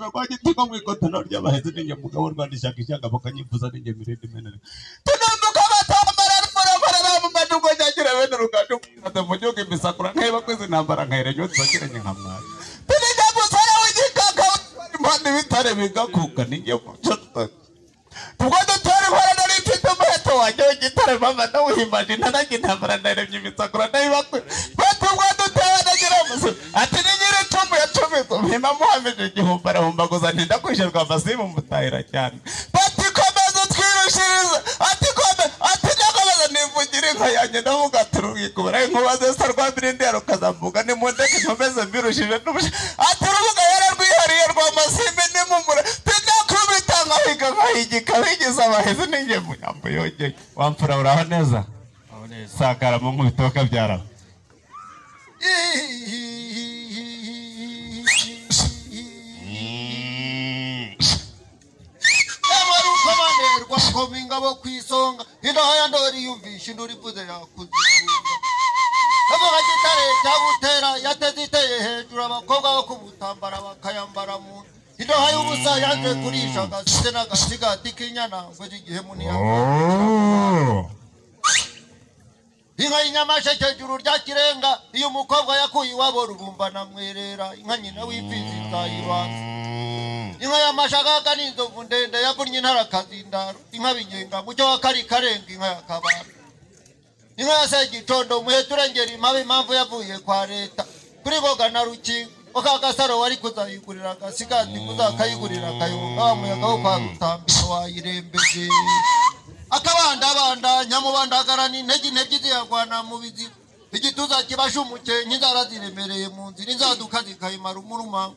Rwagitigo mu ikotano ry'abaheze n'inge mugabo rwandishaka ishyanga bakanyifuza n'inge mirindi menere. Tunambuka batambara rupara mu madugo nyagira bene rugaju mu gihugu imisakura nkeba kwezi intambara nkahera nyotsa kiranye nka mwari. Tunijya musara w'igikaka impande bitare bigakuka n'inge muco. Tubwo dutore hora nari mfite umuheto wanjye w'igitare mama ndawuhimbaje ntanajye intambara ndaremye imisakura ndayibakwe. Batubwo dutera ndagira umusore ati ni nyiri icumu yacumitse mpima muhamije igihumbi arahumbaguza ntinda kwishyurwa amasimu mutahira cyane. Bati komeza utwirushirize ati komeza ati ndakomeza nivugira inka yanjye ndavuga ati rugikubura inkuba zesa rwa mirindi ya rukazambuga nimundeke nkomeze mbirushije n'ubushe ati urubuga yararwihariye rwa masimbi nimumure tindakubita nkahiga nkahigika bigize abahezi n'inge munyambo yongeye. Wamfura uraho neza? Sakara mu nkubito bakabyara. Rwakoma ingabo ku isonga indoha ya ndori yumvisha induru ivuze yakuzitunga. Kavuga gitare cya Butera yateze iteye hejuru abakobwa bo kumutambara bakayambara mu indoha y'ubusa yanze kurisha agasize n'agasigati k'inyana ngo igihe muniyanga. Inka y'inyamasheke juru rya Kirenga iyo umukobwa yakuye iwabo rubumba na mwerera inka nyina w'imfizi itayibanza. Inka y'amashagaga n'inzovu ndende yavunnye intarakazindaro inka binyenga mucyo wa kari karenga inka ya Kabara. Inka ya Segicondo umuheto urengera impabe impamvu yavuye kwa leta kuri Ngoga na Rukingo Okagasaro wari kuzayigurira agasigati kuzakayigurira akayunga wa muyaga wo kwa Rutambiro wayirembeje. Akabandabanda nyamubandagara n'intege intege ziyagwana mu biziba igituza kibasha umukenke inzara ziremereye mu nzira inzaduka zikayimara umuruma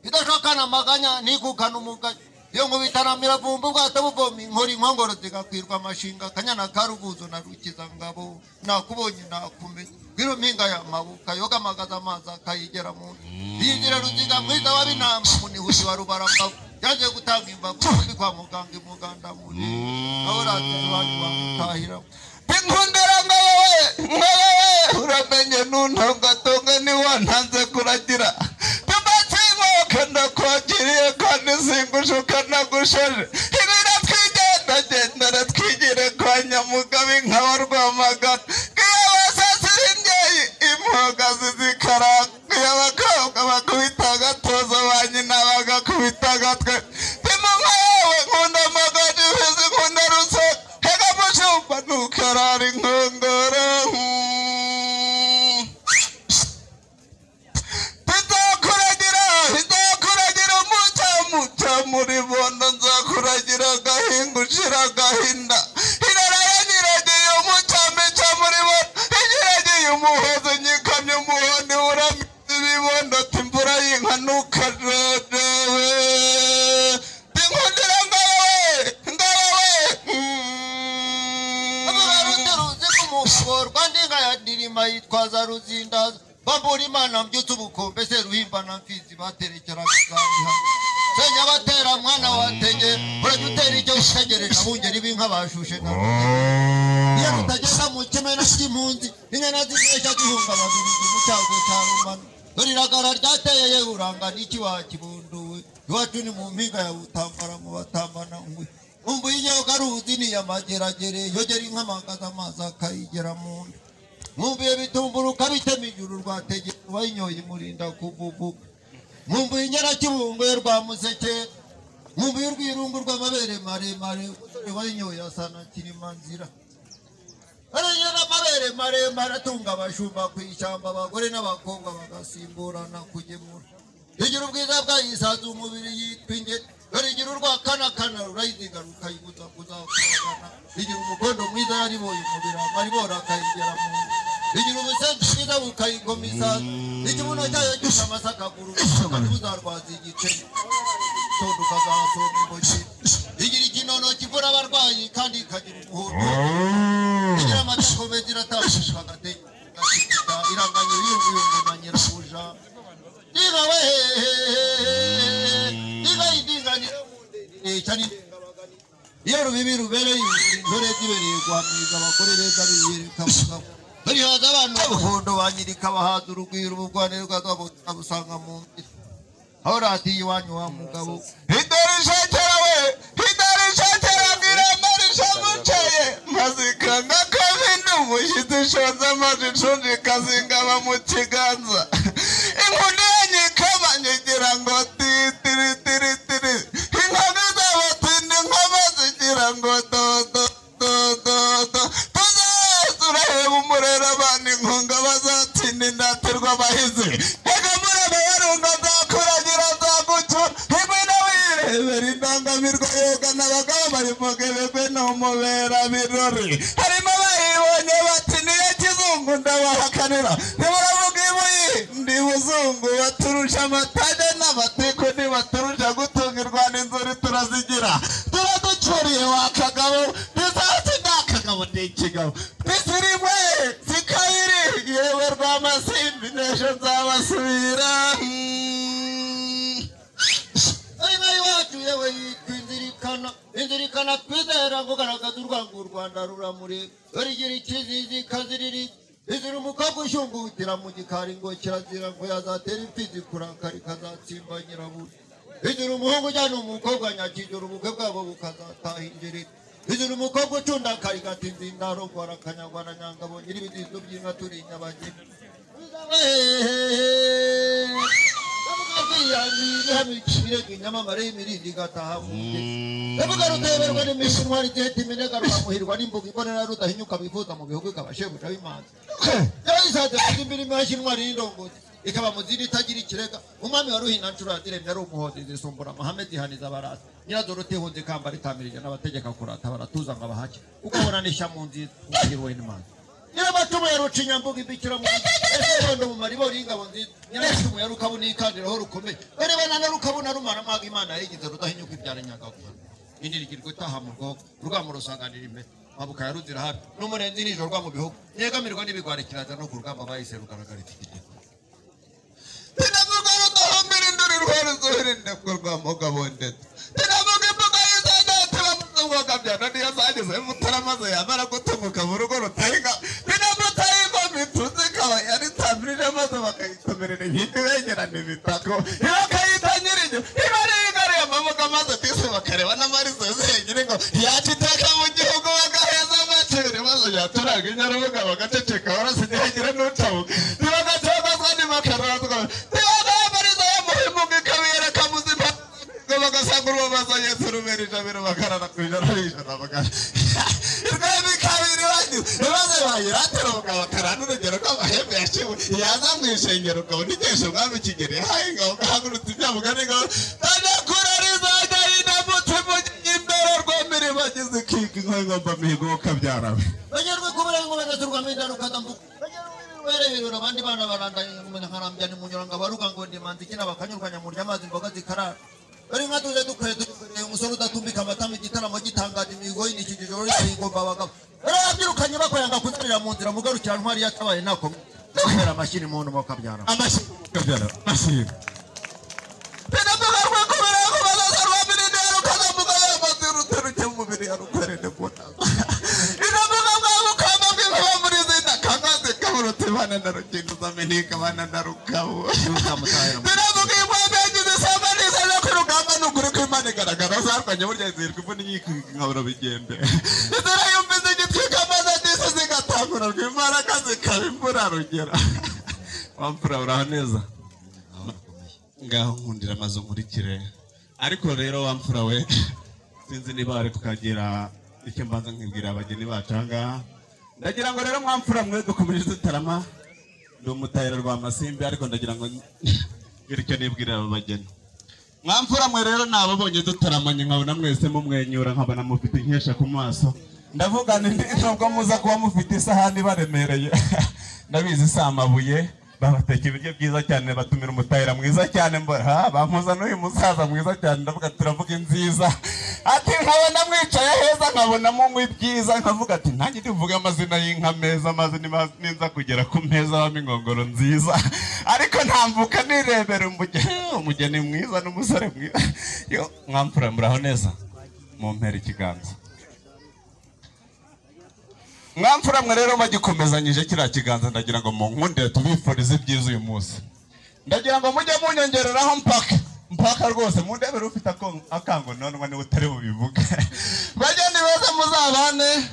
idashokana amaganya ntikukana umugayo iyo nkubitana miravumba ubwato buvoma inkori inkongoro zigakwirwa amashinga akanyana ka Ruguzo na Rukizangabo nakubonye nakumenya bwira mpinga ya Mabuka yoga amagaza amazi akayigera mu nda yigira Ruziga mwiza wa Binamba munihuzi wa Rubarambavu yaje gutanga imbavu ndi kwa muganga imuganda muri aho ratizi wanyu bamutahira. Inkundura ngawe ngawe uramenye nuntongatonga ni wantanze kuragira ndakwakiriye kandi singushuka nagushoje ibira twigenda gendera twigire kwa Nyamugabe nkaba Rwamagana ngiyo basasira imbyeyi impogazi zikaranga ngiyo abakobwa bakubita agatuza ba nyina bagakubita agatwe ndimu nka yewe nkunda amagaju ifizi nkunda rusoko hega mushumba ntukarara inkongoro. Muri bondo nzakuragira agahinga ushira agahinda irara yanyiragiye umucamica muri bondo inyiragiye umuhozo nyikamye umuhondi uramize ibibondo ati imvura y'inka ntukajojobe ndinkundira ngawe ngawe. Ruteruzi k'umugabo rwandinka ya Ndirima yitwaza Ruzindaza bambura Imana mbyutse ubukombe se Ruhimba na Mfizi baterekeraga izamiha Senya batera mwana watege urajya utera icyo utegereje abungeri b'inka bashushe na iyo rutagenda mu kimena cy'impunzi inyana zibeshya zihunga ababiligi mu cyago cya Rumano dore iragara ryateye ye uranga n'iki wakibunduwe iwacu ni mu mpinga ya Butambara mu batambana ngwe umbu y'inyoga ruzi ni iy'amageragere yogera inka amagaza amazi akayigera mu nda nkumbuye bitumburuka bitema ijuru rwategera uwayinyoye imurinda kuvuvuka nkumbuye Nyarakibungo rwa Museke nkumbuye urwirungu rw'amabere maremare umusore wayinyoye asa na Kilimanzira arengera amabere maremare atunga abashumba ku ishyamba abagore n'abakobwa bagasimburana kugemura igira ubwiza bwayisanze umubiri yitwa ingeri dore igira urwakanakana rurayiziga rukayiguza kuzakuragana igira umukondo mwiza yariboye umubiri amaribora akayigera mu nda igira ubusenzi bwiza bukayigoma isazi ikibuno cyayo gisa amasaka aguru ntuzarwaza igiceri tondo ukazasoma imbogi igira ikinono kivura abarwayi kandi ikagira umuhondo igira amatako meza iratambuka agatege iranganya ibiyunguyungu na nyirabuja ndiga we ndiga indinganire cyane iyo rubibi rubereye intore zibereye guhamiriza abagore beza biyereka mugabo dore haza abantu b'ubuhondo banyirika bahaza urugwiro ubugwaneza bwabo busanga mu nzira. Aho radiyo iwanyu wa mugabo Hidarishakera we hidarishakera ngiramarisha mucaye mazikanga kabindi umushyitsi ushonze amazi nshonje ikazingaba mu kiganza inkoni yanyikaba nyigira ngo titiri tiri tiri inkoni z'abatindi nkoma zigira ngo do do do do do tuzaza uraheba umurera abana inkunga bazatsinda indatirwa abahizi ega mureba yarunga nzakuragira nzagucyura ingwino wirebera indangamirwa yoga n'abagabo bari mugebegwe n'umubera birori harimo abayibonye bati niyo kizungu ndabahakanira ntibaravuga ibuye ndi buzungu baturusha amatage n'amatiku ntibaturusha gutungirwa n'inzuri turazigira turaducuriye wa kagabo ntizatsi nta kagabo ni ikigabo tisirimwe sikabiri yewe rw'amasimbi n'ejo nzabasubira. Inka iwacu yewe yitwa inzirikana inzirikana twizera ngo garagaza urwango u Rwanda ruramureba rigira ikizizi ikaziriri izira umukobwa ushyungutira mu gikari ngo kirazira ngo yazatera imfizi kurakara ikazatsimba nyirabura izira umuhungu ujyana umukobwa nyakijoro ubukwe bwabo bukazataha ingerere izira umukobwa ucunda akarigata inzindaro rwara akanyagwa na nyangabo nyir'ibizizo by'inka turi nyabageni inyamamare y'imirindi igataha mu mugezi ndavuga ruteberwa n'imishinwa riteta iminega rwamuhirwa n'imbuga ibonera rudahinyuka bifuza mu bihugu ikaba shebuja w'imanzi yayisanze kuko imirimo yashinwa n'indongozi ikaba mu zindi itagira ikirega umwami wa ruhina nshuro yaziremye ari umuhozi zisumbura amahame zihaniza abarasi nyirazo rutihunze ikamba ritamirije n'abategeka kurata baratuza ngo abahake ukabona n'ishya mu nziza umugirwe n'imanzi nyiramacumu ya rucinyambuga imbikira mu ese mu maribori y'ingabo nziza nyiramacumu ya rukabu n'ikandiraho rukomeye barebana na rukabu na rumara maga imana yayigize rudahinyuka ibyara nyagakuru indirigirwa itaha mu rwoko rwamo rusanganira imbere mabuka ya ruzira hafi n'umurenzi nijoro rwa mu bihugu nyegamirwa n'ibigwari kiraza no ku rugamba bahise rugaragara itigitego Tinavuga rudahumbira induri rwa ruzuhira indebwo rwa mugabo ndetse tinavuga imbuga y'izajya umwuga byana niyo zageze mutaramaze yamara gutunguka mu rugo rutahiga tinavuga ingoma itunze ikaba yaritambirije maze bakayitomerera inkindi begerana imitako bakayita nyir'inyo iba ari igariye amabuga maze disi bakareba n'amarizo zenyine ngo yaca iteka mu gihugu bagaheza amacere maze yaturaga inyarubuga bagaceceka barasi ntihagire n'ucabuka ntibagacogozwa ntibakarozwa ntibagahambariza yamuhimuga ikabiyereka muzima ngo bagasanga urubabaza yesu rubera ijabiro bakarara ku ijana n'ijana bagara rwemi kabiri bagize maze bayiratira bakarana urugero rw'amahembe yashiwe yaza mu ishengero ukabona ikesha umwami kigeri yahaye ingabo gahagurutse ibyabuga n'ingabo tanakura rizajya yinamutse mu imbere rw'emirimo agize ikiga inka mihigo ukabyara we bagerwe kubura ingoma gaturwamo indaruka ndambuka barebera abandi bana barandanye nkarambya ni munyuranga baruga ngo ndimanzi kina bakanyurwanya murya amazi imboga zikarara bari nka tuze dukwiye dukoreye umusore udatumbika amatama igitaramo gitangaje imihigo y'inikije ijoro rikayigomba abagabo barabyirukanye bakoyanga kuzarira mu nzira mugarukira ntwari yatabaye ntako kubera amashyi muntu mukabyara amashyi ukabyara amashyi tinavuga rwikubira kubaza rw'amirindi yarukazamuga yamaze uruteruke mu mubiri yarukorere mbona inavuga bwabukamba bw'inkuba muri zinda kangaze kaburutse bana na rukingo zameneka bana na rukabo tinavuga impamvu yagize isamba neza yo ku rugamba ni ukuri kw'Imana igaragara zarwanye burya izihirwa imvune inkabura bigende inzira yumvise igitwika maze agise zigatangura rw'imbaraga zikaba imvura rugera wamfura uraho neza ngaho nkundira amazu nkurikire ariko rero wamfura we sinzi niba wari kukagira icyo mbanza nkibwira abageni bacu aha ngaha ndagira ngo rero mwamfura mwe dukomeje dutarama ndi umutahira rwa masimbi ariko ndagira ngo ngire icyo nibwirira aba bageni mwamfura mwe rero nababonye dutaramanye nkabona mwese mumwenyura nkabona mufite inkesha ku maso ndavuga nti nubwo muza kuba mufite isahani baremereye ndabizi si amabuye babateka ibiryo byiza cyane batumira umutahira mwiza cyane mbora bampuza n'uyu musaza mwiza cyane ndavuga turavuga inziza ati nkabona mwicaye heza nkabona munywa ibyiza nkavuga ati nanjye ndivuge amazina y'inka meza maze ninza kugera ku meza habamo ingongoro nziza ariko ntambuka nirebera umugeni mwiza n'umusore mwiza yo mwamfura muraho neza mumpera ikiganza mwamfura mwe rero bagikomezanyije kiriya kiganza ndagira ngo munkundire tubifurize ibyiza uyu munsi ndagira ngo mujye munyongereraho mpaka Mpaka rwose mundebere ufite akango nonwa niwe utari bubivuge. Bageni beza muzabane,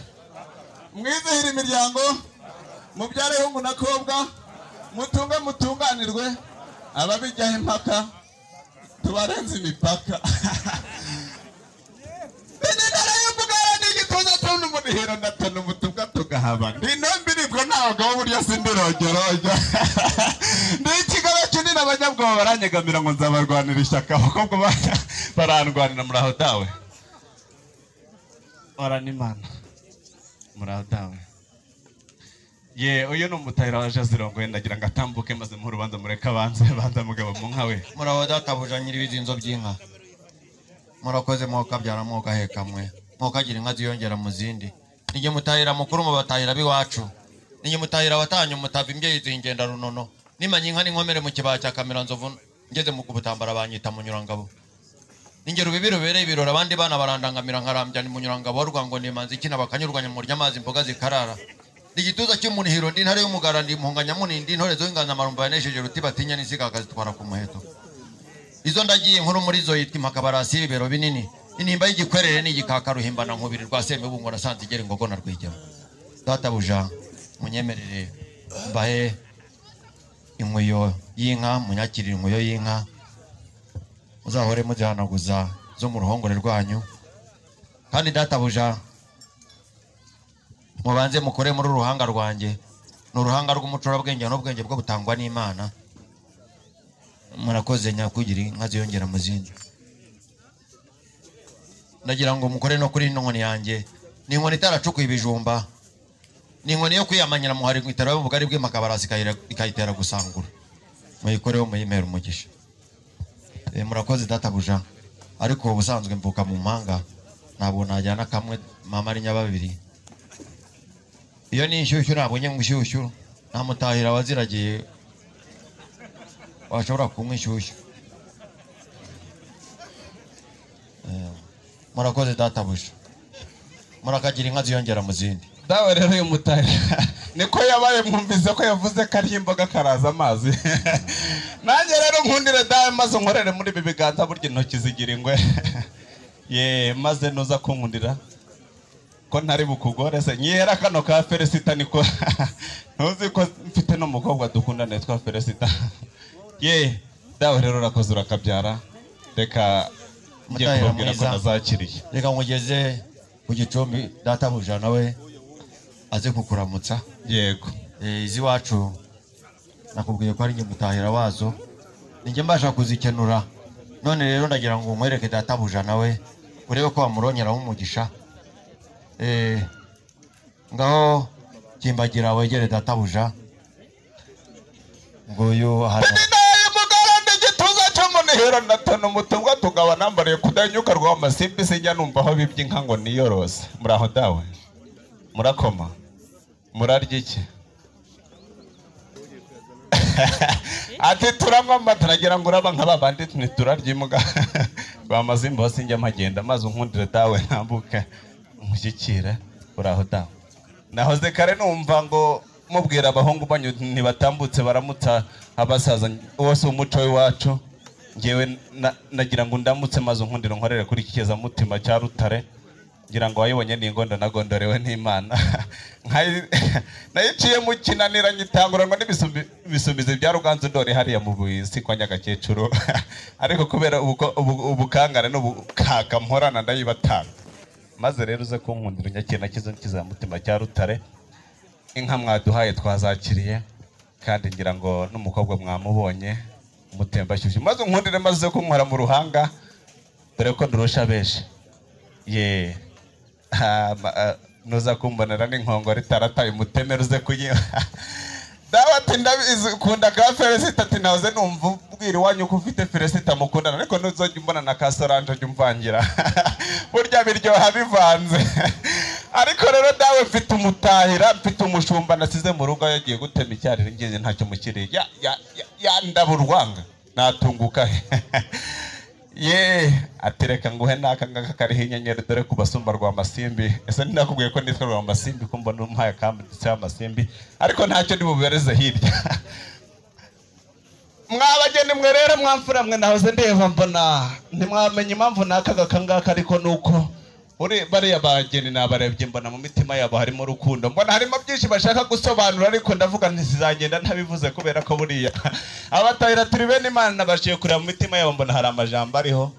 mwizihire imiryango, mubyare hungu na kobwa, mutunge mutunganirwe, ababijyaho impaka tubarenze imipaka. N'igituza tunu ndatana umutumwa tugahaba. Ndi ntombiribwa ntabwo burya sindirojyorojo. Ndi ikigabo kinini abanyabwoba baranyegamira ngo nzabarwanira ishyaka, abakobwa barandwanira. Muraho dawe. Oranimana. Muraho dawe. Ye uyu ni umutahira waje azirongoye, ndagira ngo atambuke maze mu rubanza mureka abanze banza mugabo mu nka we. Muraho databuja nyiribizinzo by'inka. Murakoze mwokabyara mwokaheka mwe. Mwokagira inka ziyongera mu zindi. Ninjye mutahira mukuru mu batahira b'iwacu. Ninjye mutahira watanye umutava imbyeyi zingenda runono. Nimanye inka n'inkomere mu kibaya cya Kamiranzovu ngeze mu kubutambara banyita Munyurangabo. Ninjye rubibi rubereye ibirori abandi bana barandangamira nkarambya ni Munyurangabo rwango nimanzi ikina bakanyurwanya mu ry'amazi imboga zikarara. Igituza cy'umunihiro ndi ntare y'umugara ndi impunganyamunindi intorezo y'inganzamarumbo yanesheje ruti batinya n'isiga akazitwara ku muheto. Izo ndagiye inkuru muri zo yitwa impakabarasi y'ibibero binini. Intimba y'igikwerere n'igikaka ruhimbana nkubiri rwa Semibungo nasanze igera ingogo na Rwigema. Databuja munyemerere mbahe inkuyo y'inka, munyakirire inkuyo y'inka, muzahore muzihanaguza zo mu ruhongore rwanyu. Kandi databuja mubanze mukore muri uruhanga rwanjye, ni uruhanga rw'umucurabwenge n'ubwenge bwo butangwa n'Imana. Murakoze nyakugira inka ziyongera mu zindi. Ndagira ngo mukore no kuri ino nkoni yanjye. Ni inkoni itaracukuye ibijumba, ni inkoni yo kwiyamanyira muhari mwitara y'ubugari bw'imakabarasi ikayitera gusangura. Muyikoreho muyimera umugisha. Murakoze databuja. Ariko ubusanzwe mvuka mu mpanga, ntabwo najyana kamwe mama ari nyababiri. Iyo ni inshyushyu nabonye mu inshyushyu, nta mutahira waziragiye washobora kunywa inshyushyu. Murakoze databuja. Murakagira inka ziyongera mu zindi. Dawe rero uyu mutahira niko yabaye, mwumvise ko yavuze ko ari imboga karaza amazi. Nanjye rero nkundire dawe maze nkorere muri ibi biganza, burya intoki zigira ingwe. Ye maze nuza kunkundira ko ntari bukugore se nyihera kano ka Felicita, niko ntuzi ko mfite n'umukobwa dukundana yitwa Felicita. Ye dawe rero urakoze urakabyara, reka ngiye kubabwira ko nazakiriye. Reka nkugeze ku gicumbi databuja nawe aze kukuramutsa. Yego. Izi wacu nakubwiye ko ari njye mutahira wazo, ninjye mbasha kuzikenura. None rero ndagira ngo nkwereke databuja nawe urebe ko wamurongeraho umugisha. Ngaho kimbagira wegere databuja nguyu hano. Cy'umunihiro natana umutumwa tugaba nambariye kudanyuka rwa masimbi sinjya numva aho bibye inka ngo niyorose. Muraho dawe. Murakoma. Murarya iki? Ati turanywa amata, nagira ngo uraba nka babandi ntiturarya imbwa. Rwa mazimba hose njya mpagenda maze unkundire dawe ntambuke nkushyikire. Uraho dawe. Nahoze kare numva ngo mubwira abahungu banyu ntibatambutse baramutsa abasaza, wose umuco w'iwacu. Ngewe nagira ngo ndamutse maze unkundire nkorere kuri iki mutima cya Rutare, ngira ngo wayibonye n'ingondo nagondorewe n'Imana. Nayiciye mu kinanira nyitanguranwa n'ibisumizi bya Ruganzu Ndori hariya mu Buhisi kwa Nyagakecuru. Ariko kubera ubukangare n'ubukaka mporana ndayibatanga. Maze rero uze kunkundira unyakire na kizo kizamutima cya Rutare. Inka mwaduhaye twazakiriye, kandi ngira ngo n'umukobwa mwamubonye umutembashyushyu. Maze unkundire maze kunkora mu ruhanga, dore ko ndurusha benshi. Ye nuza kumbonera n'inkongoro itarataye umutemero uze kuyiba. Dawe ati ndabizi ukunda ka Felicita, ati nahoze numva ubwira iwanyu ko ufite Felicita mukundana, ariko ntuzojya umbona na ka Solange ujya umvangira. Burya biryoha bivanze. Ariko rero dawe mfite umutahira, mfite umushumba nasize mu rugo yagiye gutema icyarire ngiye ntacyo mukiriye. Ya ndaburwanga natunguka. Ye atereka nguhe naka ngaka kariho inyenyeri dore kubasumba rwa masimbi. Ese ndakubwiye ko nitwa rwa masimbi ko mbona umpaye kambitse amasimbi, ariko ntacyo ndi bubereze hirya. Mwabageni mwe rero, mwamfura mwe, nahoze ndeba mbona ntimwamenya impamvu nakaga akangaka, ariko nuko uri bariya bageni nabarebye mbona mu mitima yabo harimo urukundo, mbona harimo byinshi bashaka gusobanura, ariko ndavuga ntizagenda ntabivuze, kubera ko buriya abatahira turi bene Imana. Nabashiye kureba mu mitima yabo mbona hari amajambo ariho.